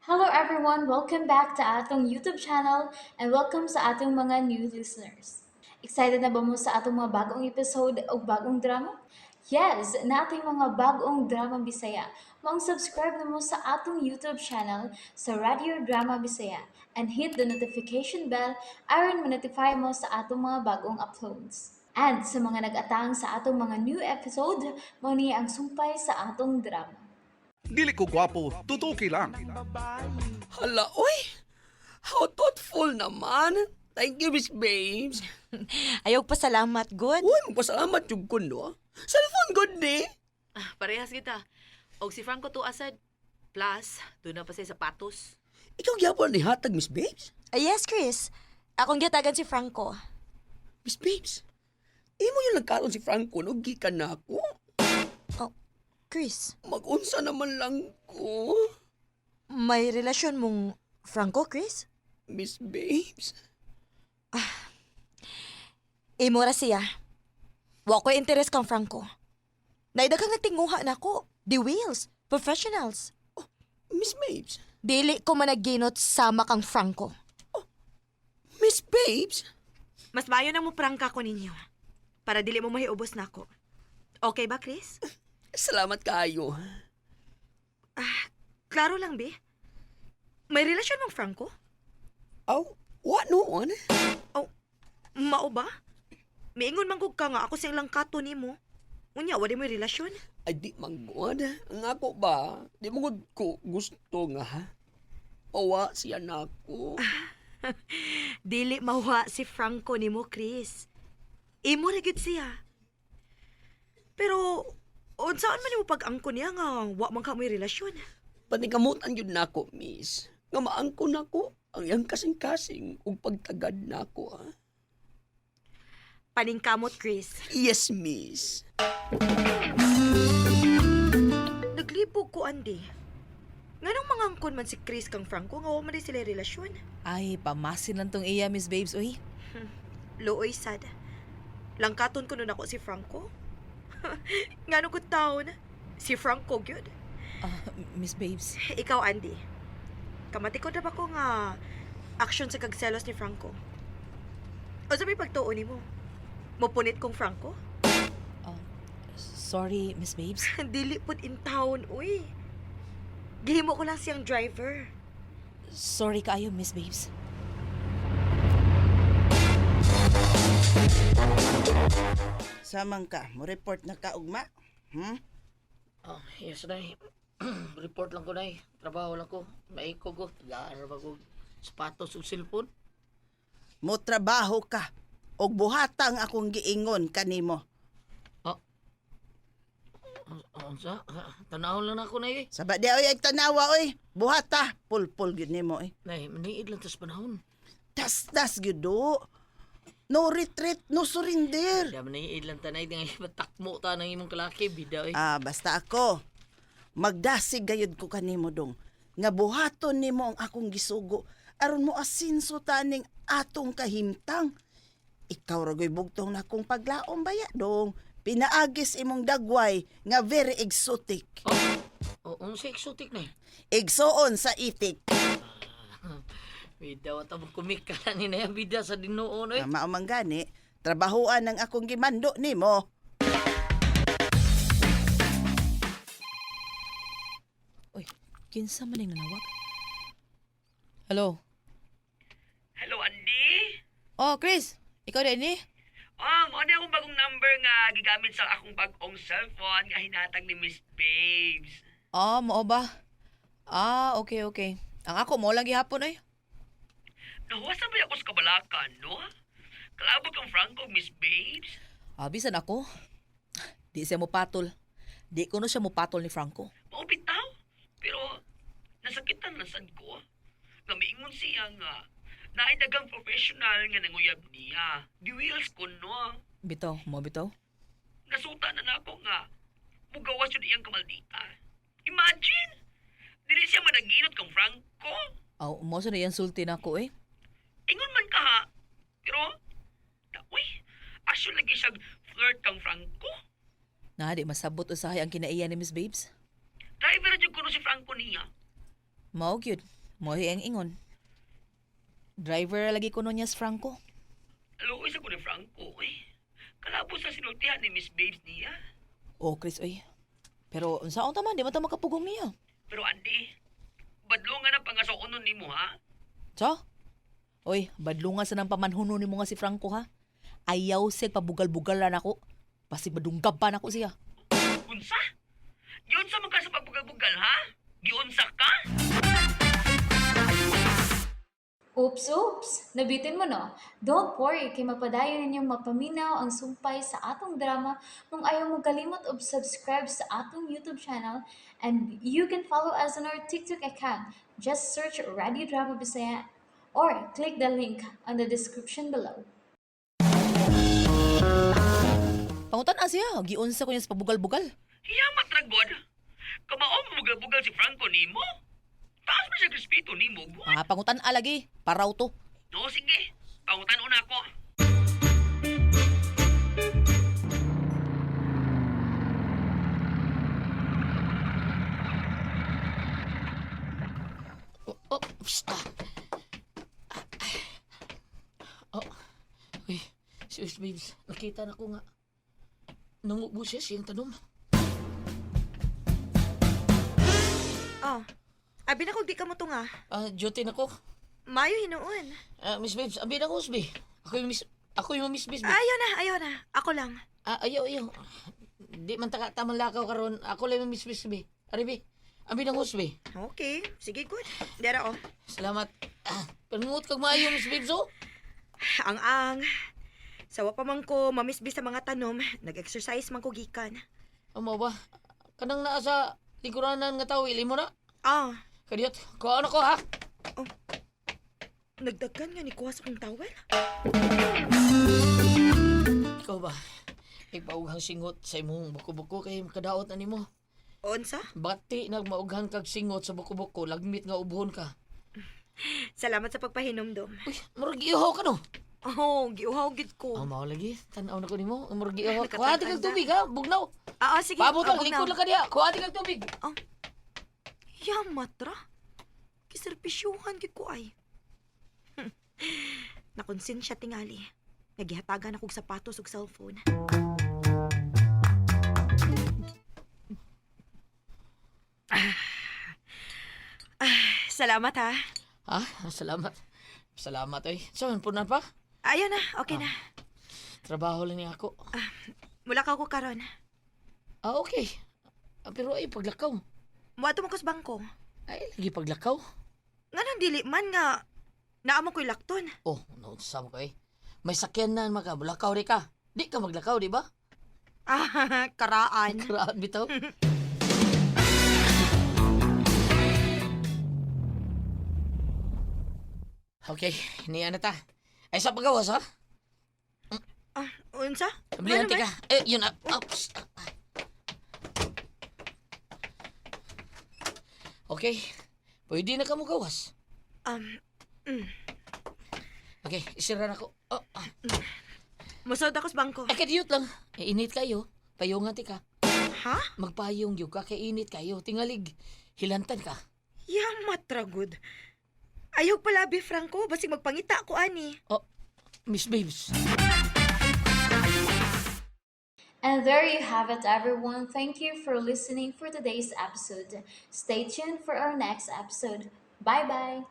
Hello everyone! Welcome back to atong YouTube channel and welcome sa atong mga new listeners. Excited na ba mo sa atong mga bagong episode o bagong drama? Yes, nating mga bagong drama Bisaya. Maong subscribe na mo sa atong YouTube channel sa Radio Drama Bisaya and hit the notification bell aron ma-notify mo sa atong mga bagong uploads. And sa mga nag-atang sa atong mga new episode, mao ni ang sumpay sa atong drama. Dili ko gwapo, tutuki lang. Hala, oy! How thoughtful naman. Thank you, Miss Babes. Ayaw pasalamat, good. Uy, magpasalamat yung ko, no? Cellphone good ni. Ah, parehas kita. Og si Franco to asad. Plus, doon na pa siya sapatos. Ikaw gyapon ni hatag, Miss Babes? Ah, yes, Chris. Akong gihatagan si Franco. Miss Babes, imo yung nagkaroon si Franco, no? Gikan na ako. Oh, Chris, Mag-unsa naman lang ko. May relasyon mong Franco, Chris? Miss Babes. Imo ra siya. Wa ko'y interes kang Franco. Naidaghang nagtinguha na ako. The wheels, professionals. Miss Babes. Dili ko managinot sama kang Franco. Miss Babes. Mas maayo nang mo prangka ko ninyo. Para dili mo mahiubos na ako. Okay ba, Chris? Salamat kayo. Klaro lang, be. May relasyon mong Franco? Aw, what noon? Oh, mao ba? Miingon man gud ka nga ako siyang langkato nimo. Unya, wala mo relasyon. Ay, di man god. Ang ako ba, di mo gud ko gusto nga, ha? Pawa siya na ako. Dili mawa si Franco nimo, Chris. Imo ra gyud siya. Pero unsaon man nimo pag-angko niya nga wa man ka mo'y relasyon? Panikamutan yun nako, miss. Nga maangko nako ang iyang kasing-kasing ug pagtagad nako, ha? Paningkamot, Chris. Yes, miss. Naglibog ko, Andy. Nganong mangangkon man si Chris kang Franco nga wa man di sila relasyon? Ay, pamasin lang tong iya, Miss Babes, uy. Luoy sad. Langkaton ko nun ako si Franco. Ngano ko taon? Si Franco gyud. Ah, Miss Babes. Ikaw, Andy. Kamati ko na ba ko nga action sa kagselos ni Franco? O sa may pagtuo nimo? Mupunit kong Franco? Ah, sorry, Miss Babes. Dili pud in town, uy. Gihimo ko lang siyang driver. Sorry kaayo, Miss Babes. Samang ka, mo report na ka ugma. Oh, yes, Nay. Report lang ko, Nay. Trabaho lang ko. Maiko ko. Tagaan ra ba ko sapatos ug cellphone? Mo trabaho ka og buhata ang akong giingon kanimo. Oh. Unsa? Tanaw lang ako, Nay. Eh. Saba di oy ay tanawa oy, buhata pulpul gyud nimo oy. Nay, maniid lang tas panahon. Tas-tas gyud do. No retreat, no surrender. Siya, maniid lang tanay. Di nga takmo ta ng imong kalaki. Bida, eh. Ah, basta ako. Magdasig gayud ko kanimo dong. Nga buhaton nimo ang akong gisugo aron mo asinso taning atong kahimtang. Ikaw ra goy bugtong na akong paglaom baya dong. Pinaagis imong dagway nga very exotic. Oh, unsa exotic, Nay? Igsoon sa itik. Bida, wata mo kumika na ni Nay. Bida sa dinuon, eh. Ah, mao man gani, trabahuan ang akong gimando nimo. Uy, kinsa man ang nanawag? Hello? Hello, Andy. Oh, Chris! Ikaw din eh? Ah, mo na akong bagong number nga gigamit sa akong bagong cellphone nga hinatag ni Miss Babes. Ah, mao ba? Ah, okay, okay. Ang ako, mo lang gihapon, oy. Nahuwasan ba ako sa kabalakan, no? Kalabot ang Franco, Miss Babes. Ah, bisan ako. Di siya mo patol. Di ko no siya mo patol ni Franco. Maubitaw. Pero nasakitan na sad ko. Nga miingon siya nga naay dagang professional nga nanguyab niya. Di wheels ko no. Bitaw, mo bitaw. Nasuta na nako nga mugawas yun iyang kamaldita. Imagine! Dili siya managinot kang Franco. Aw, mo sa na iyang sulti na ako eh. Ingon man ka ha. Pero, na, uy, asyo lagi siyang flirt kang Franco. Na, di masabot usahay ang kinaiya ni Miss Babes. Driver jud kuno si Franco niya. Mao gyud. Mao ang ingon. Driver lagi kuno niya si Franco. Luoy sa ko ni Franco, eh. Kalabo sa sinultihan ni Miss Babes niya. Oh, Chris oy. Pero unsaon ta man di man ta makapugong niya. Pero Andy, badlo nga ng pangasoon nun nimo ha? Sa? Oy, badlungan sa nang pamanhuno nimo nga si Franco ha. Ayaw siya pabugal-bugal na nako. Basig madunggab pa nako siya. Unsa? Giunsa man ka sa pagbugal-bugal ha? Giunsa ka? Oops, oops! Nabitin mo no? Don't worry, kay mapadayon ninyong mapaminaw ang sumpay sa atong drama kung ayaw mo kalimot og subscribe sa atong YouTube channel and you can follow us on our TikTok account. Just search Radio Drama Bisaya or click the link on the description below. Pangutan siya, giunsa ko niya sa pabugal-bugal. Hiyamat ra god. Kamao mabugal-bugal si Franco nimo? Taas man siya respeto nimo, god. Ah, pangutan lagi, paraw to. No, sige. Pangutan-on ako. Oh, oh, psst, ah. Ah, Oh, uy, si Miss Babes, nakita na ko nga. Nangubo siya siyang tanom. Oh. Abi na kog di ka mo tunga. Ah, duty na ko. Mayo hinuon. Ah, Miss Babes, abi na ko, Usbi. Ako yung Miss Babes. Ayaw na, ayaw na. Ako lang. Ah, ayaw, ayaw. Di man taka tamang lakaw karon. Ako lang yung Miss Babes, be. Ari, be. Abi na ko, Usbi. Okay, sige good. Dera oh. Salamat. Ah, panungot kag maayo, Miss Babes, oh. Ang ang. Sawa pa man ko mamisbis sa mga tanom, nag-exercise man ko gikan. Amo ba? Kanang naa sa lingkuranan nga tao, ili mo na. Ah, Kadiyot, kuha na ko, ha? nagdagan nga ni kuha sa kong towel. Ikaw ba? Ipaughang singot sa imong buko-buko kay makadaot na nimo. Unsa? Bati nagmaughan kag singot sa buko-buko, lagmit nga ubhon ka. Salamat sa pagpahinomdom. Uy, murag iuhaw ka no. Oh, giuhaw gid ko. Oh, mao lagi. Tan-aw na ko nimo. Murag iuhaw. Nakatang-tanda. Kuha kag tubig ha, bugnaw. Ah, ah, sige. Paabot lang, abog na. lingkod lang ka diha. Kuha kag tubig. Yamatra. Kiserbisyuhan gid ko ay. Nakonsensya tingali. Nagihatagan akong sapatos ug cellphone. Ah. Ah, salamat ha. Ha? Salamat. Salamat oy. Sa man punan pa? Ayaw na, okay na. Trabaho lang ni ako. Mula ka ko karon. Ah, okay. Ah, pero ay paglakaw. Muadto man ko sa bangko. Ay, lagi paglakaw. Nganong dili man nga naamo ko'y lakton. Oh, naunsa mo ko eh. May sakyan na maka, mulakaw ri ka. Di ka maglakaw, di ba? Ah, karaan. Karaan bitaw. Okay, niya na ta. Ay, sa pagawas, ha? Ah, unsa? Ablihan Ano man? ka. Eh, yun na. Oops. Okay. Pwede na ka mo gawas. Um, Okay, isira na ko. Oh, ah. Musod ako sa bangko. Ay, kadiyot lang. Eh, init kayo. Payungan ti ka. Ha? Magpayong yun ka, kay init kayo. Tingalig. Hilantan ka. Yamat good. Ayaw pala, Bi Franco. Basig magpangita ko, ani. Oh, Miss Babes. And there you have it, everyone. Thank you for listening for today's episode. Stay tuned for our next episode. Bye bye.